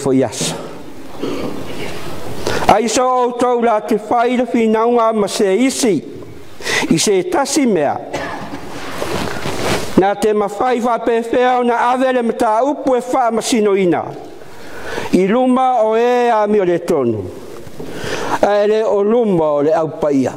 foi aso. Ai so outou la te fai le finauga ma se isi i se tasi mea. Na te mawhai whapewhea o na ave le mata upu e whaamasinoina. I luma o e a mi o le tonu. A ele o luma o le aupaia.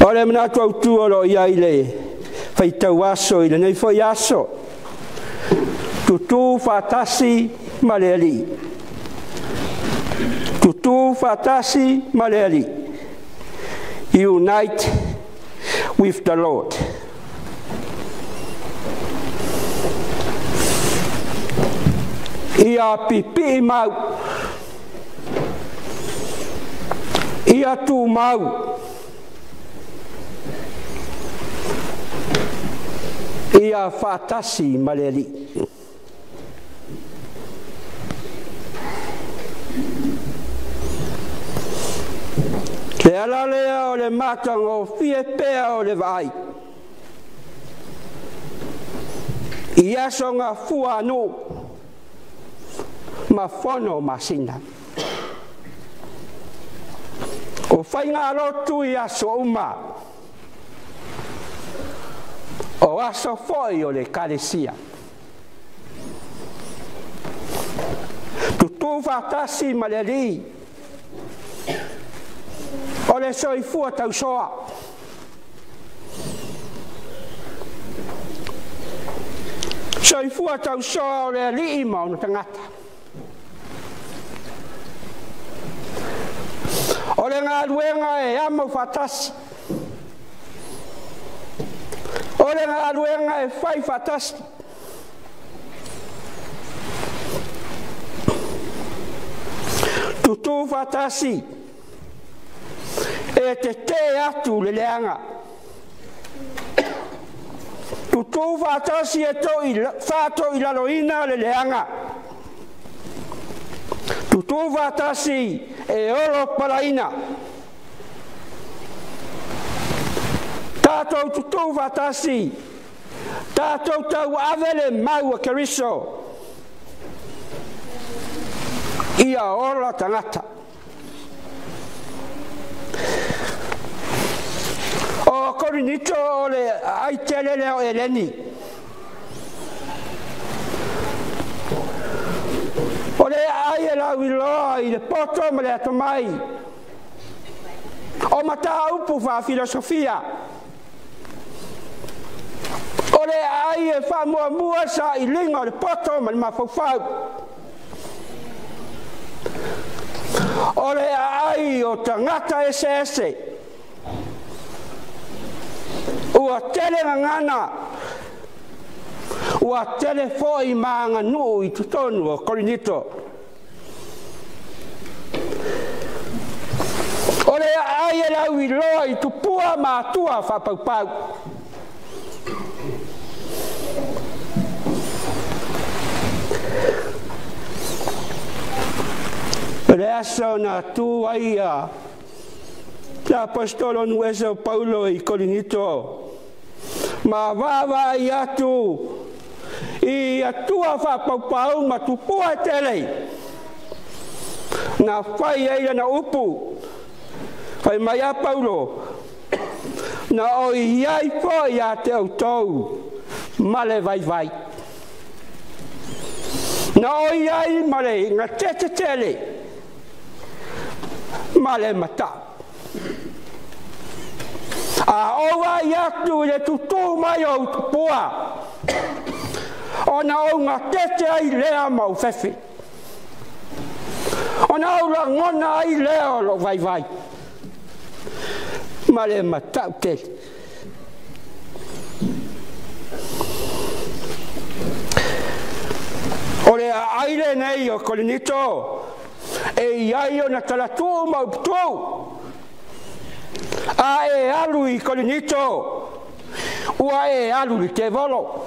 O le manatu au tua lo ia i le whaitau aso i le nei foi aso. Tutu whaatasi ma le ali. Tutu whaatasi ma le ali. Unite with the Lord. Ia pipi mau. Ia tu mau. Ia whaatasi ma le ali. Te ala lea o le matanga o fie pea o le vai. I aso ngā fua anō, ma whono masina. O whai ngā rotu i aso uma. O aso foi o le karesia. Tutu whatasi ma le ri. O le soifua tausoa. Soifua tausoa o le alii ma ona tangata. O le ngā e amo whatasi. O le ngā e whai whatasi. Tutu whatasi. E te te atu le leanga. Tutu whatasi e toi whāto i laloina le leanga. Tutu whatasi e oro paraina. Tātou tutu whatasi. Tātou tau avele mau a Keriso. Ia ora tangata. O Korinito o le aitelele o Eleni. O le ai e lau iloa i le poto ma le atomai. O mata upu wha filosofia. O le ai e wha mua mua sa i linga o le poto ma le mafaufau. O le ai o tangata ese ese. Ua tele ngana, ua tele foi maanga nuu i tutonu o Korinito. O le ai e lau i loa i tupua maatua whapaupau. O le aso na tu ai a te apostolo nuese o Paulo i Korinito. Ma vava i atu i atua whapaupau ma tupua e tele. Na whai eira na upu. Whai mai a Paulo. Na o i ai foi a te autou. Male vai vai. Na o i ai male nga tete tele. Male mata. A oa i atu i le tutu mai o utupua. O na o ngā tete ai lea mau whewhi. O na o langona ai lea o lo vai vai. Ma le matau tele. O le aile nei o Korinito. E iai o na talatu mau putu. A e alu i Korinito, ua e alu i te volo.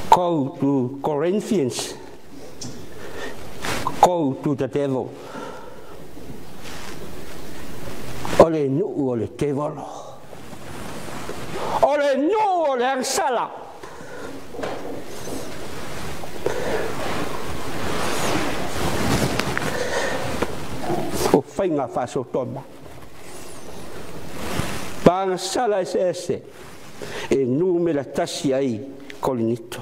Go to Corinthians, go to the devil. O le nuu o le te volo. O le le nuu o le agasala. O faiga faasotoma. Paagasala eseese e numera tasi ai Korinito.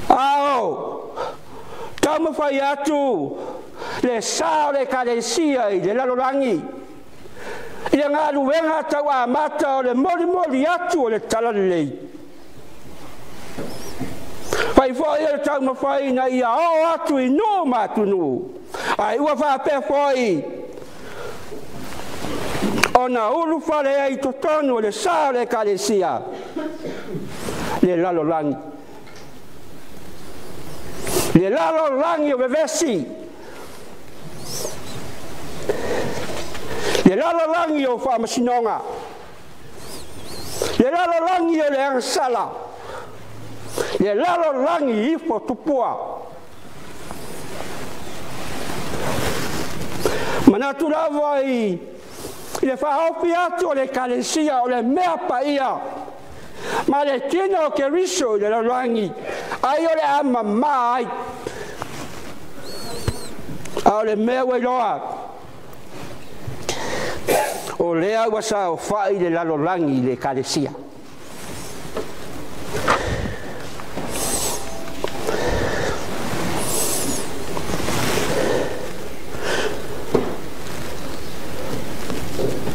Ao, taumafai atu le sa o le Ekalesia i le lalolagi i le galuega tauamata o le molimoli atu o le talalelei. Fai foi o le taumafai ina ia oo atu i nuu ma atunuu, ai ua faapea foi ona ulufale ai i totonu o le sa o le Ekalesia le lalolagi. Le lalolagi o vevesi, le lalolagi o faamasinoga, le lalolagi o le agasala, le lalolagi ifo tupua. Manatu lava i le faaofi atu o le Ekalesia o le mea paia ma le tino o Keriso i le lalolagi, ai o le amamā ai. A o le mea ua iloa, o lea ua saofai le lalolagi i le Ekalesia.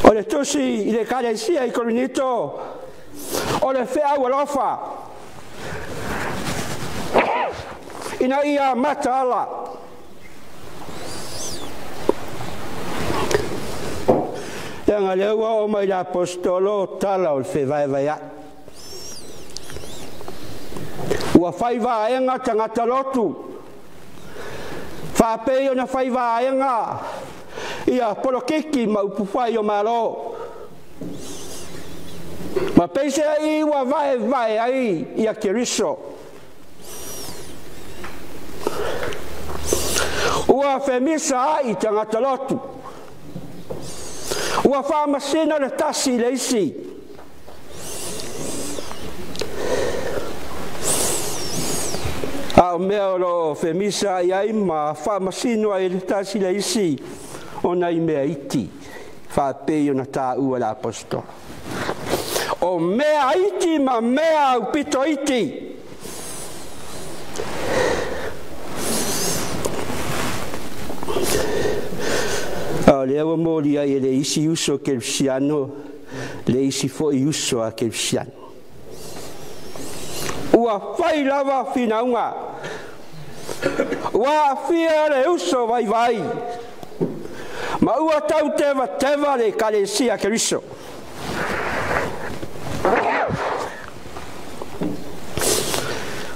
O le tusi i le Ekalesia i Korinito, o le feau alofa, ina ia mataala. Leaga lea ua oo mai le apostolo tala o le fevaevaea'i. Ua fai vaega tagata lotu, faapei ona fai vaega ia polokiki ma upufai o Malo. Ma peiseai ua vaevae ai ia Keriso. Ua femisa ai tagata lotu. Ua faamasina le tasi i le isi. A o mea o loo femisa ai ai ma faamasino ai le tasi i le isi ona i mea iti, faapei ona taua le apostolo. O mea iti ma mea aupito iti. A o lea ua moli ai e le isi uso kerisiano, le isi foi uso a kerisiano. Ua fai lava finauga, ua aafia le uso vaivai, ma ua tautevateva le Ekalesia Keriso.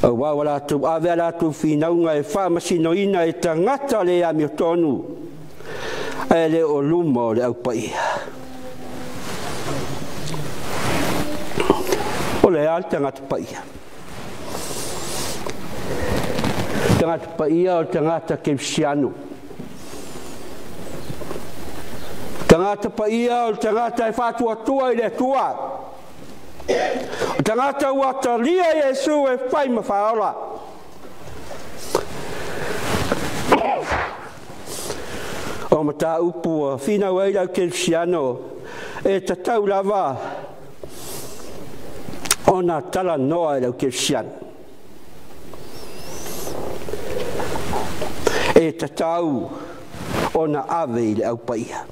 Auā ua latou ave a latou finauga e faamasinoina e tagata le amiotonu, ae le o luma o le aupaia. O le a le tagata paia? Tagata paia o le tagata kerisiano. Tagata paia o le tagata e faatuatua i le Atua. O tagata ua talia Iesu e fai ma faaola. O mataupu ua finau ai lau kerisiano e tatau lava ona talanoa e lau kerisiano. E tatau ona ave i le aupaia.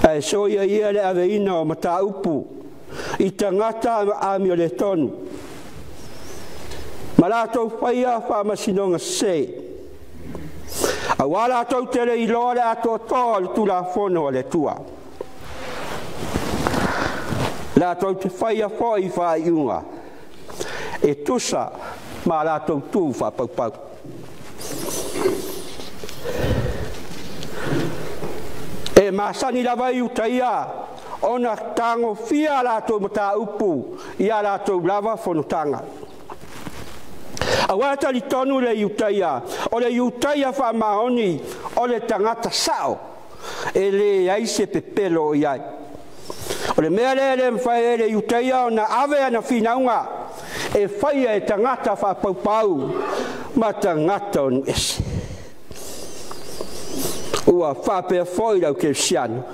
Ae soia ia le aveina o mataupu i tagata amio le tonu. Ma latou faia faamasinoga sese. Auā latou te le iloa le atoatoa o le Tulafono a le Atua. Latou te faia foi faaiuga e tusa ma latou tu faapaupau. E masani lava i uta ia ona tagofia latou mataupu i a latou lava fonotaga. Auā talitonu le Iutaia, o le Iutaia faamaoni, o le tagata sao, e leai se pepelo o i ai. O le mea lea e le mafai ai e le Iutaia ona ave ana finauga e faia e tagata faapaupau ma tagata o nuu ese. Ua faapea foi le aukerisiano,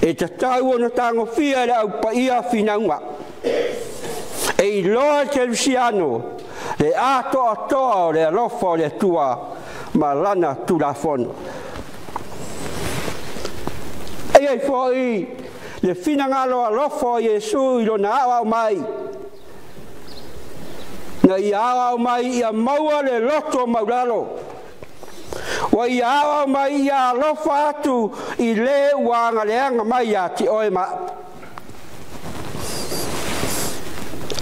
e tatau ona tagofia e le aupaia finauga. E iloa le kerisiano le atoatoa o le alofa o le Atua ma lana Tulafono. E i ai foi le finagalo alofa o Iesu i lona aoao mai, na ia aoao mai ia maua le loto maulalo, ua ia aoao mai ia alofa atu i le ua agaleaga mai ia te oe ma.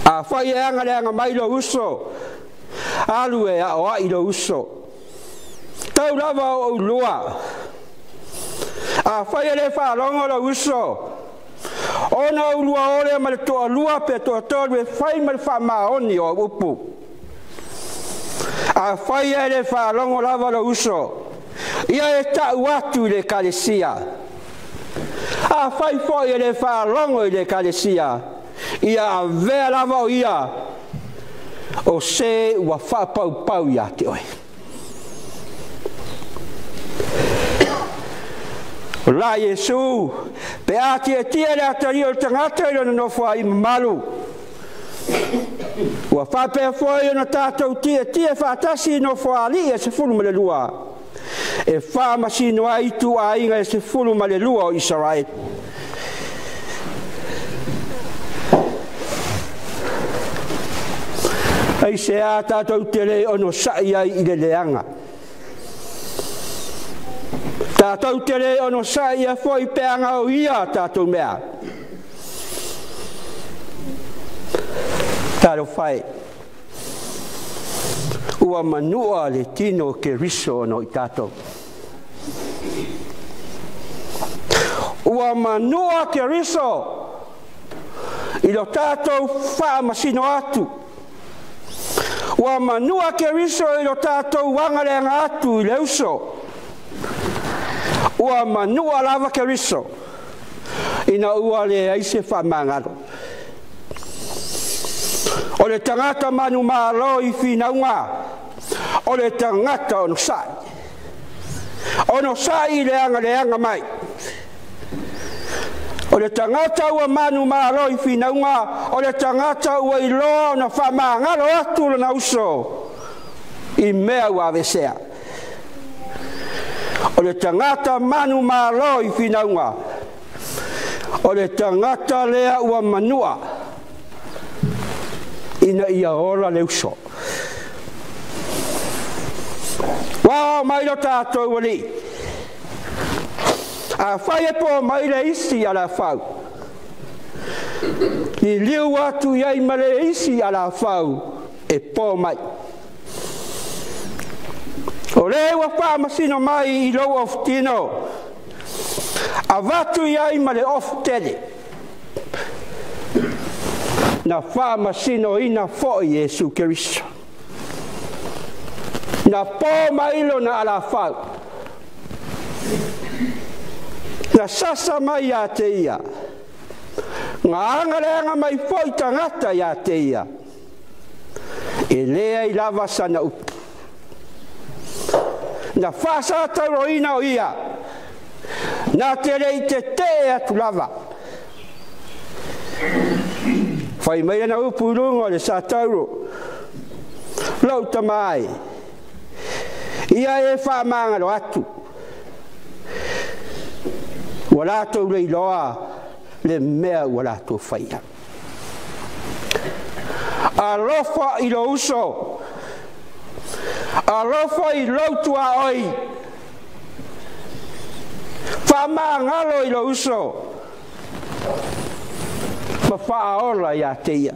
Afai e agaleaga mai lou uso, alu e aoai lou uso, tau lava o oulua. Afai e le faalogo lou uso, ona oulua ole ma le toalua pe toatolu e fai ma le faamaoni o au upu. Afai e le faalogo lava lou uso, ia e tau atu i le ekalesia. Afai foi e le faalogo i le ekalesia, ia avea lava o ia o se ua faapaupau ia te oe. O la Iesu, pe a tietie le atalii o le tagata i lona nofoai mamalu, ua faapea foi ona tatou tietie faatasi i nofoalii e 12, e faamasino ai ituaiga e 12 o Isaraelu. Aisea tatou te le onosai ai i le leaga. Tatou te le onosai ia foi pe aga o ia tatou mea. Talofa e, ua manua le tino o Keriso ona o i tatou. Ua manua Keriso i lo tatou faamasino atu. Ua manua Keriso i lo tatou agaleaga atu i le uso. Ua manua lava Keriso ina ua leai se faamagalo. O le tagata manumalo i finauga, o le tagata onosai. Onosai i le agaleaga mai. O le tagata ua manumalo i finauga, o le tagata ua iloa ona faamagalo atu lona uso i mea ua avesea. O le tagata manumalo i finauga, o le tagata lea ua manua ina ia ola le uso. Ua mai lo tatou alii. Afai e po mai le isi alafau, liliu atu i ai ma le isi alafau e po mai. O le ua faamasino mai i lou ofutino, avatu i ai ma le ofutele, na faamasinoina foi Iesu Keriso. Na po mai lona alafau, na sasa mai ia te ia, na agaleaga mai foi tagata ia te ia, e leai lava sana upu. Na faasatauroina o ia, na te le i tetee atu lava. Fai mai ana upu i luga o le satauro, lou tama ai, ia e faamagalo atu. Ua latou le iloa le mea ua latou faia. Alofa i lou uso, alofa i lou tuaoi, faamagalo i lou uso, ma faaola ia te ia.